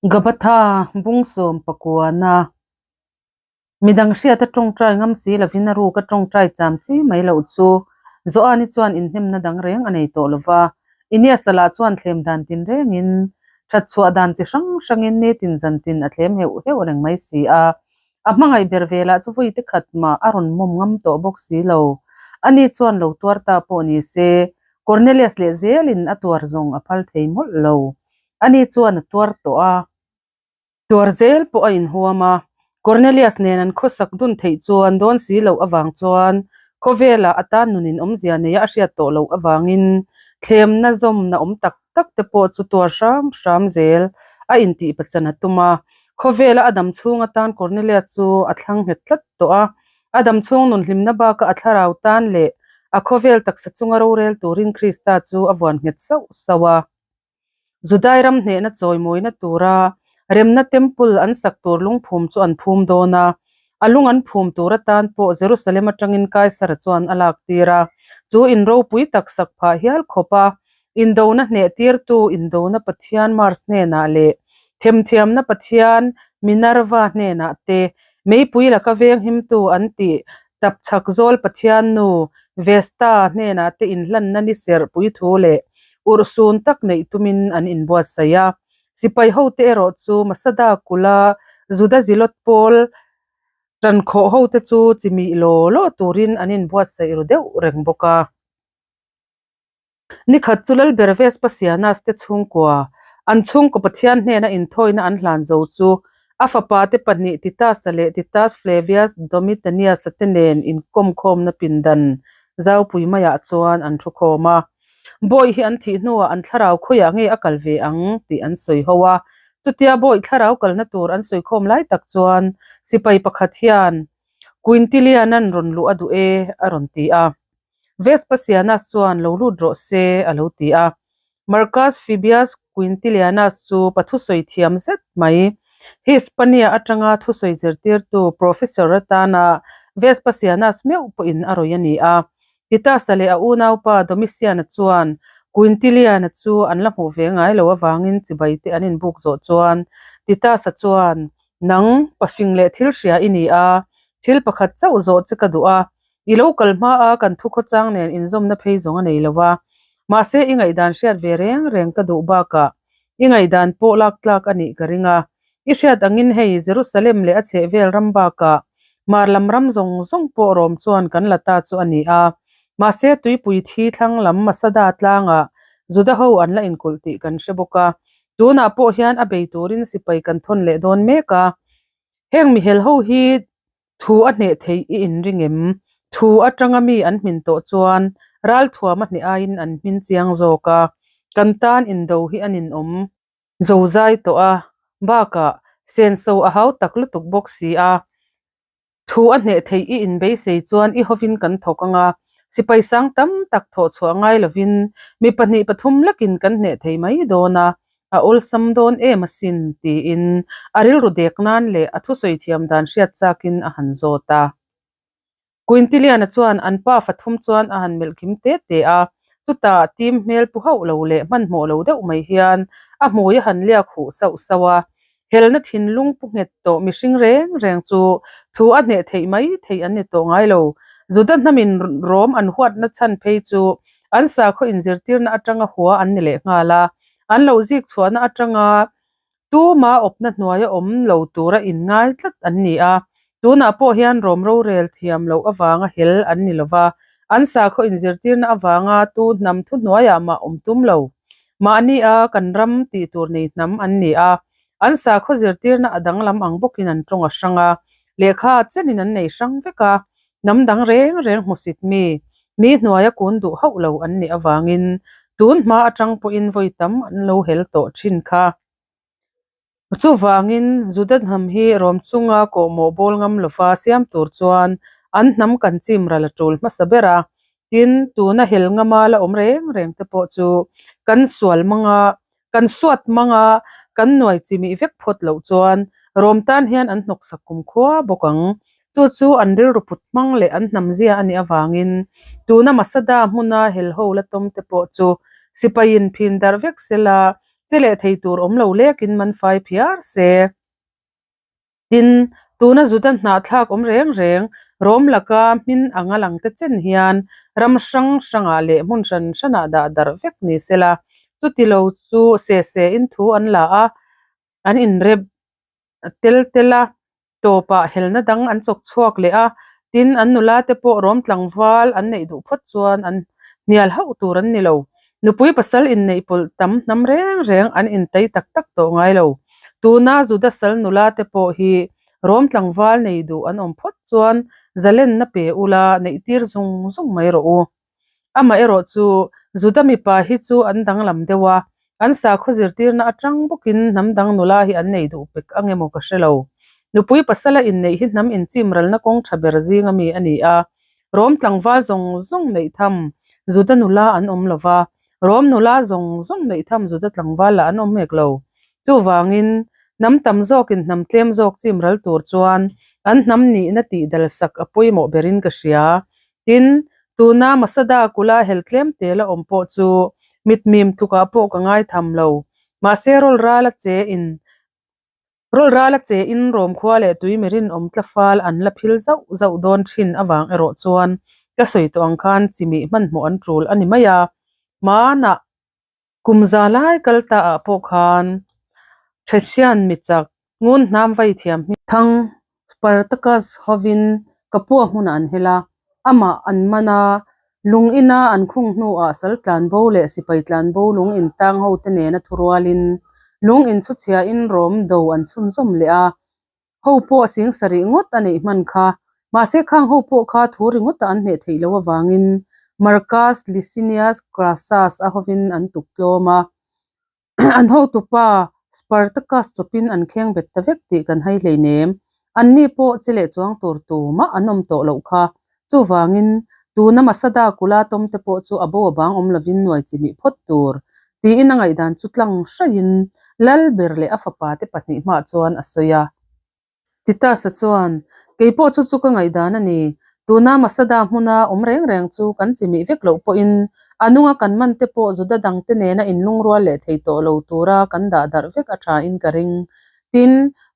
Gabatha bung sawm pakuana midang hriata tawngtai ngam si lovin a ruka tawngtai cham chi mai loh chu Joani chuan inhnemna dang reng a nei tawh lova. Iniasa lah chuan thlem dan tin rengin that chhuah dan chi hrang hrangin nitin zan tin a thlem heuh heuh reng mai si a. A hmangaih ber ve lah chu vawi te khat mah a rawn mawm ngam tawh bawk si lo. Ani chuan lo tuar ta pawh ni se, Cornelius leh zelin a tuar zawng a phal thei mawlh lo. Ani chuan a tuar tawh a. Tuar zel pawh a inhuam a. Cornelius nen an khawsak dun theih chuan dawn si loh avang chuan khawvelah a tan nunin awmzia neia a hriat tawh loh avangin thlemna zawmna awm tak tak te pawh chu tuar hram hram zel a intih pachan a tum a. Khawvela a dam chhung atan Cornelius chu a thlang nghet tlat tawh a. A dam chhung nun hlimna baka a thlarau tan leh a khawvel taksa chunga rorel turin Krista chu a vuan nghet sauh sauh a. Judai ram hnehna chawimawina tura remna temple an sak tur lungphum chu an phum dawn a, a lung an phum tur atan pawh Jerusalem atangin Kaisara chuan a lak tir a, chu in ropui tak sak phah hial khawp a, indona hneh tirtu indona pathian Mars hnenah leh themthiamna pathian Minerva hnenah te meipui laka venghimtu an tih Tapchhak zawl Pathian nu Vesta hnenah te inhlanna ni serh pui thu leh urhsun tak neih tumin an inbuatsaih a. Sipai hote erawh chu Masada kulha Juda Zilot pawl tankhawh hote chu chimih law law turin an inbuatsaih ru deuh reng bawk a. Nikhat chu Lalber Vespasianus te chhungkua, an chhungkaw Pathian hnena inthawina an hlan zo chu a fapa te pahnih Titus-a leh Titus Flavius Domitanius-a te nen inkawmkhawmna pindan zaupui maiah chuan an thu khawm a. Bawi hi an thih hnuah an thlarau khawiah nge a kal ve ang tih an sawi ho a. Chutia bawi thlarau kalna tur an sawi khawm lai tak chuan sipai pakhat hian Quintilian-a'n rawn luh a duh e a rawn ti a. Vespasianus chuan lo lut rawh se a lo ti a. Marcus Fibius Quintilianus chu pa thusawi thiam zet mai. Hispania atanga thusawi zirtirtu professor atana Vespasianus meuh pawhin a rawih a ni a. Titus-a leh a unaupa Domitian-a chuan Quintilian-a chu an la hmuh ve ngai lo avangin chibai te an inbuk zawh chuan Titus-a chuan, Nang, pafing leh thil hria i ni a, thil pakhat chauh zawh che ka duh a, I lo kal hma a kan thu khawchang nen inzawmna phei zawng a nei lo a, mahse i ngaihdan hriat ve reng reng ka duh bakah i ngaihdan pawh lak tlak a nih ka ring a. I hriat angin hei Jerusalem leh a chhehvel ram bakah Hmar lam ram zawng zawng pawh rawm chuan kan la ta chu a ni a, mahse tuipui thi thlang lam Masada tlangah Juda ho an la inkulh tih kan hre bawk a, tunah pawh hian a bei turin sipai kan thawn leh dawn mek a. Heng mihel ho hi Thu a hneh theih i inring em? Thu atanga mi an hmin tawh chuan ralthuam a hneh aiin an hmin chiang zawk a, kan tan indo hi a ninawm zozai tawh a, bakah senso a hau tak lutuk bawk si a. Thu a hneh theih i inbeisei chuan i hovin kan thawk ang a, sipai sang tam tak thawh chhuah ngai lovin mi pahnih pathum lakin kan hneh thei mai dawn a, A awlsam dawn em asin? tiin a rilru dek nan leh a thusawi thiam dan hriat chakin a han zawt a. Quintilian-a chuan an pa fathum chuan a han melh kim te te a, chutah tim hmel pu hauh lo leh hmanhmawh lo deuh mai hian a hmui a han liak huh sauh sauh a. Helna thinlung pu nghet tawh mihring reng reng chu thu a hneh theih mai theih an ni tawh ngai lo. Juda hnamin Rom an huatna chhan phei chu an sakhaw inzirtirna atanga hua an ni leh nghal a, an lo zik chhuahna atanga tuma awpna hnuaia awm lo tura inngai tlat an ni a. Tunah pawh hian Rom rorel thiam loh avanga hel an ni lova, an sakhaw inzirtirna avanga tu hnam thuhnuaiah mah awm tum lo. Mahni a kan ram tih tur nei hnam an ni a, an sakhaw zirtirna a danglam ang bawkin an tawng a hrang a, lehkha chenin an nei hrang vek a, hnam dang reng reng hmusit mi, mi hnuaia kun duh hauh lo an nih avangin tun hma atang pawhin vawi tam an lo hel tawh thin kha. Chuvangin, Juda hnam hi rawm chunga kawhmawh bawl ngam lova siam tur chuan an hnam kan chim ral a tul hmasa ber a. Tin, tuna hel ngama la awm reng reng te pawh chu kan sual manga, kan suat manga kan nuai chimih vek phawt loh chuan rawm tan hian an hnawksak kumkhua bawk ang. Chu chu an rilru put hmang leh an hnam zia a nih avangin tuna Masada hmuna hel ho la tawm te pawh chu sipaiin phin darh vek sela. Che leh thei tur awm lo lekin man fai phiar se. Tin, tuna Juda hnahthlak awm reng reng Rom laka hmin anga langte chen hian ram hrang hrangah leh hmun hran hranah dah darh vek ni sela, chuti lo chu se se in thu an la a, an inrep tel tel a, tawpah helna dang an chawk chhuak leh a, tin, an nula te pawh Rom tlangval an neih duh phawt chuan an hnial hauh tur an ni lo. Nupui pasal inneih pawlh tam hnam reng reng an intai tak tak tawh ngai lo. Tuna Juda sal nula te pawh hi Rom tlangval nei duh an awm phawt chuan zalenna pe ula neih tir zung zung mai rawh u. Amaherawh chu Juda mipa hi chu an danglam deuh a, an sakhaw zirtirna atang bawkin hnam dang nula hi an nei duh pek ang emaw ka hre lo. Nupui pasala inneih hi hnam inchimralna kawng tha ber zinga mi a ni a, Rom tlangval zawng zawng neih tham Juda nula an awm lo va, Rom nula zawng zawng neih tham Juda tlangval lah an awm hek lo. Chuvangin, hnam tam zawkin hnam tlem zawk chimral tur chuan an hnam nihna tihdal sak a pawimawh berin ka hria. Tin, tuna Masada kula hel tlem tel a awm pawh chu mitmim tlukah pawh ka ngaitham lo. Mahse rawlral a che in rawlral a che in Rom khua leh tui mi rinawm tlafal an la phil zauh zauh dawn thin avang erawh chuan ka sawi tawh ang khan chimih hmanhmawh an tul a ni mai a. Hmanah Kum za lai kal ta ah pawh khan Thesian mi chak ngun hnam vai thiam hming thang Spartacus hovin Kapua hmunah an hel a, amah an man a, lung ina an khung hnuah sal tlanbo leh sipai tlanbo lung in tang ho te nena thurualin lung in chhuchhiain Rom do an chhunzawm leh a, Ho pawh sing sarih ngawt a neih hman kha. Mahse khang ho pawh kha thu ringawta an hneh theih loh avangin Marcus Licinius Crassus a hovin an tuk tlawm a. An hotupa Spartacus chawpin an kheng bet ta vek tih kan hai hleinem. Anni pawh che leh chuang tur tumah an awm tawh loh kha. Chuvangin tuna Masada kula tawmte pawh chu a bo a bang awm lovin nuai chimih phawt tur tiin a ngaihdan chu tlang hraiin lal ber leh a fapa te pahnih hmah chuan a sawi a. Titus-a chuan, Kei pawh chu chu ka ngaihdan a ni. Tuna Masada hmuna awm reng reng chu kan chimih vek loh pawhin a nunga kan man te pawh Juda dangte nena inlungrual leh thei tawh lo tura kan dah darh vek a thain ka ring. Tin,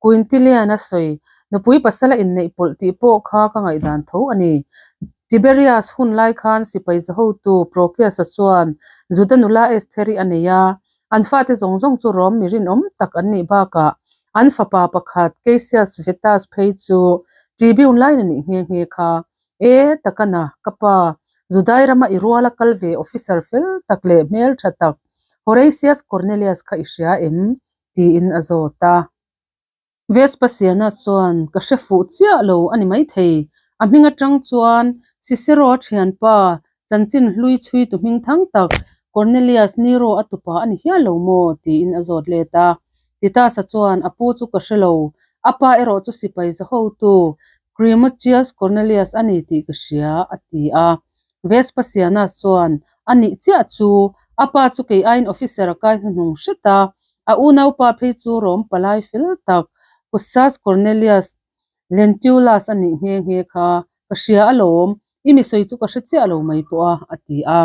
Quintilian-a sawi, nupui pasala inneih pawlh tih pawh kha ka ngaihdan tho a ni. Tiberius hun lai khan sipai zahotu Prokius-a chuan Juda nula Estheri a nei a, an fate zawng zawng chu Rom mi rinawm tak an nih bakah an fapa pakhat Cassius Vetus phei chu tribune lain a nih nghe nghe kha. E, takana, ka pa, Judai rama i ruala kal ve officer fel tak leh hmeltha tak Horatius Cornelius kha i hria em? tiin a zawt a. Vespasianus chuan, Ka hre fuh chiah lo a ni maithei. A hming atang chuan Cicero a thianpa, chanchin hlui chhuitu hming thang tak Cornelius Nero a tupa a ni hial lo maw? tiin a zawt let a. Titus-a chuan, A pu chu ka hre lo. A pa erawh chu sipai zahotu Cremutius Cornelius a ni tih ka hria, a ti a. Vespasianus chuan, A nih chiah chu, a pa chu kei aiin officer a kai hnuhnung hret a, a unaupa phei chu Rom palai fel tak Cussus Cornelius Lentulus a nih nghe nghe kha ka hria alawm, i mi sawi chu ka hre chiah lo mai pawh a, a ti a.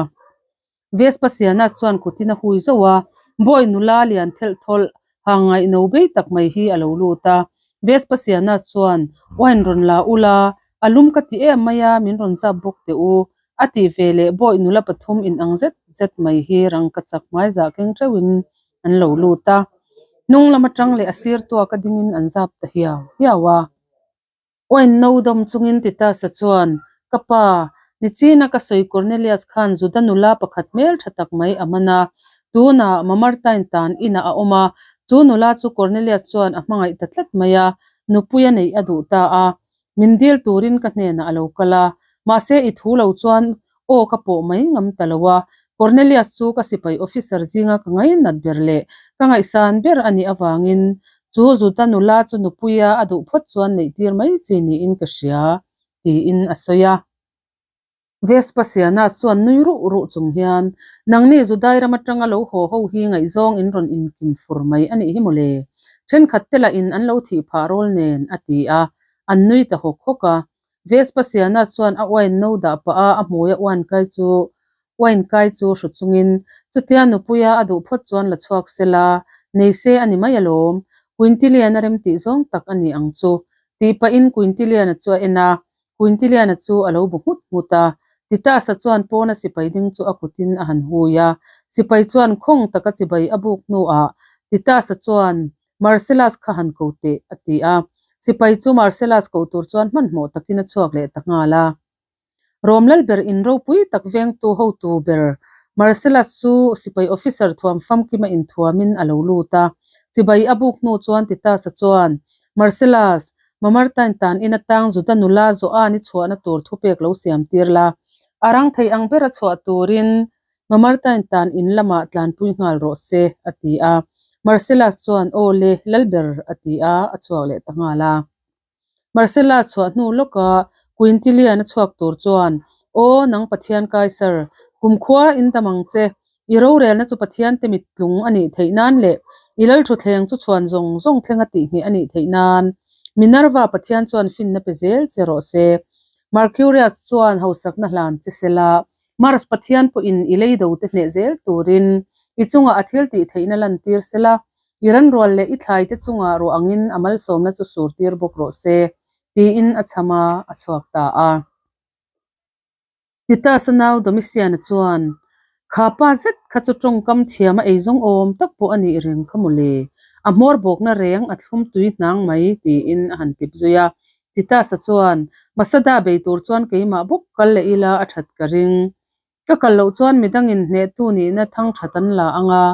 Vespasianus chuan kutin a hui zauh a, bawi nula lian thelh thawlh hang ngaihno bei tak mai hi a lo lut a. Vespasianus chuan, Wine rawn la ula, a lum ka ti em mai a, min rawn zap bawk teh u, a tih ve leh bawi nula pathum inang zet zet mai hi rangka chak hmaizah keng teuhin an lo lut a. Hnung lam atang leh a sir tuaka dingin an zap ta hiau hiau a. Wine no dawm chungin Titus-a chuan, Ka pa, nichina ka sawi Cornelius khan Juda nula pakhat hmel tha tak mai a man a. Tunah Mamartine tan inah a awm a, chu nula chu Cornelius chuan a hmangaih ta tlat mai a, nupui a neih a duh ta a. Min dil turin ka hnenah a lo kal a, mahse i thu lo chuan aw ka pawh mai ngam ta lo a, Cornelius chu ka sipai officer zinga ka ngainat ber leh ka ngaihsan ber a nih avangin chu Juda nula chu nupuia a duh phawt chuan neih tir mai chi niin ka hria, tiin a sawi a. Vespasianus chuan nui ruh ruh chung hian, Nangni Judai ram atanga lo haw ho hi ngaihzawng in rawn inkim fur mai a nih hi mawle. Thenkhat te lah in an lo thih phah rawl nen, a ti a, an nui ta hawk hawk a. Vespasianus chuan a uain no dah pah a, a hmui a uan kai chu Wine kai chu hru chungin, Chutia nupuia a duh phawt chuan la chhuak se la, nei se a ni mai alawm. Quintilian-a remtih zawng tak a ni ang chu, tih pahin Quintilian-a chu a en a. Quintilian-a chu a lo bu nghut nghut a. Titus-a chuan pawna sipai ding chu a kutin a han hui a. Sipai chuan khawng taka chibai a buk hnuah Titus-a chuan, Marcellus kha han ko teh, a ti a. Sipai chu Marcellus ko tur chuan hmanhmawh takin a chhuak leh ta nghal a. Rom Lalber in ropui tak vengtu hotu ber Marcellus chu sipai officer thuam famkima inthuamin a lo lut a. Chibai a buk hnu chuan Titus-a chuan, Marcellus, Mamartine tan in atang Juda nula Joan-i chhuahna tur thupek lo siam tir la. A rang thei ang bera chhuah turin Mamartine tan in lamah tlanpui nghal rawh se, a ti a. Marcellus chuan, Aw le, Lalber, a ti a, a chhuak leh ta nghal a. Marcella chhuah hnu lawka Quintilian a chhuak tur chuan, Aw, nang Pathian Kaiser, kumkhua in dam ang che. I rorelna chu Pathian te mittlung a nih theih nan leh i lalthutthleng chu chhuan zawng zawng thleng a tihngheh a nih theih nan Minerva Pathian chuan finna pe zel che rawh se. Mercurius chuan hausakna hlan che sela, Mars Pathian pawhin i leido te hneh zel turin i chungah a thil tih theihna lantir sela, I ranrual leh i thlaite chungah ruah angin a malsawmna chu sur tir bawk rawh se, tiin a chham a, a chhuak ta a. Titus-a nau Domitian-a chuan, Kha pa zet kha chu tawngkam thiam a eizawng awm tak pawh a nih reng kha mawle, a hmawr bawkna reng a thlum tui hnang mai, tiin a han tip zui a. Titus-a chuan, Masada bei tur chuan keimah bawk kal leh ila a that ka ring. Ka kal loh chuan midangin hnehtu nihna thang that an la ang a,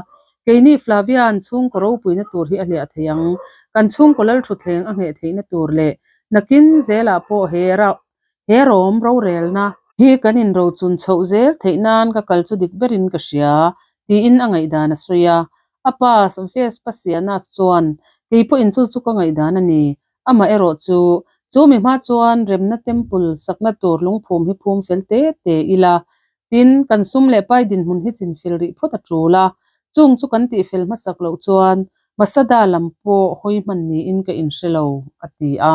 keini Flavian chhungkaw ropuina tur hi a hliah thei ang. Kan chhungkaw lalthutthleng a ngheh theihna tur leh nakin zelah pawh he he rawm rorelna hi kan inrochun chhoh zel theih nan ka kal chu dik berin ka hria, tiin a ngaihdan a sawi a. A pa Vespasianus chuan, Kei pawhin chu chu ka ngaihdan a ni. Amah erawh chu, chu mi hma chuan remna temple sakna tur lungphum hi phum fel te te ila, tin, kan sum leh pai dinhmun hi chinfel rih phawt a tul a, chung chu kan tihfel hmasak loh chuan Masada lam pawh hawi hman niin ka inhre lo, a ti a.